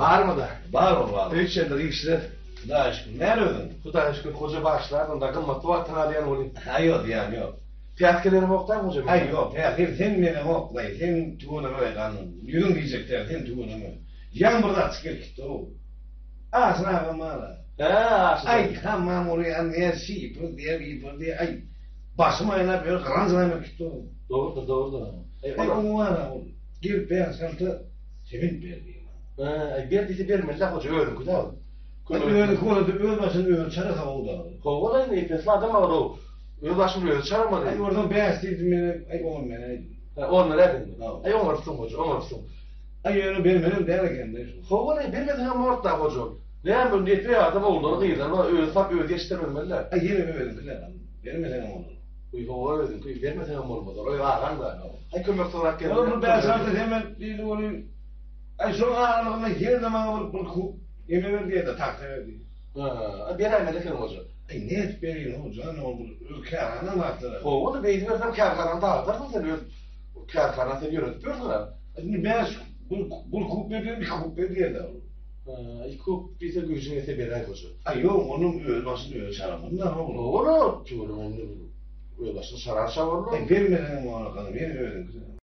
Barmy-da? Bar ol, bar. Öý içerler, işler. Hudaýa şükür. Näl özüň? Hudaýa şükür, hoja bagyşlarsyň da, gymmatly wagtyňy alýan welin. Aý ýok, zyýany ýok. Päsgelerim-ok däl hoja meniň. Aý ýok, päsgel sen meneňok-laý, sen tüweleme ganym. Ýüzüň diýjek däl, sen tüweleme. Ýaňy bir zatçyk gelip gitdi-ow. Aşyr agam bar-a. Hä, Aşyr. Aý, hammam urýan diýýär, şipir diýýär, ýypyr diýýär. Aý, başym aýlap ýör, gyran-jyran berip gitdi-ow. Dogrudyr, dogrudyr. Aý, oňa bar-a ol. Gelip bäş-alty sement ber diýýär maňa. Hä, aý, ber diýse bermeli-dä hoja, özüňki-dä ol. Özüňki bolanda öz başyny özi çarasa gowy-da. Hawa-la indi, epesli adam bar-ow. Öz başyny özi çaramaly. Aý, oradan bäş diýdim menem, aý, on beräýdim. Hä, on beräýdiňmi? Aý, oňarypsyň hoja, oňarypsyň. Aý, ýöne bermelem däl eken-dä şu. Hawa-la, bermeseňem bordy-da hoja. Näme bu nepe adam ogullary gyzlary bar, özi sap özi ýetişdirmeli-dä. Aý, ýene özüňki-dä, bermeseňem bolar. Uý, hawa, özüňki, bermeseňem bolmaz. Ol öz agaň-da. Aý, kömek sorap geldi. Ol bir bäş-alty sement diýdi welin, aý, şoň aralygynda ýene-de maňa bir bir kub neme ber diýýär-de, tagta ber diýýär. Hä, beräýmeli eken hoja. Aý, nädip bereýin, hoja, ol bir öz kärhanaň zatlary. Hawa-da, beýdiberseň kärhanany dagadarsyň sen, öz kärhanany sen ýöredip ýörsüň-ä. Indi bäş bir bir kub ber diýen, iki kub ber diýýär-de ol. Hä, iki kub diýse güýjüň ýetse beräý hoja. Aý, ýok, onuň öz başyny özi çaramaly-da, ogul. Hawa-da, tüweleme indi öz başyny çarar çabarlar. Aý, bermeseňem oňa galam, ýene özüňki-dä.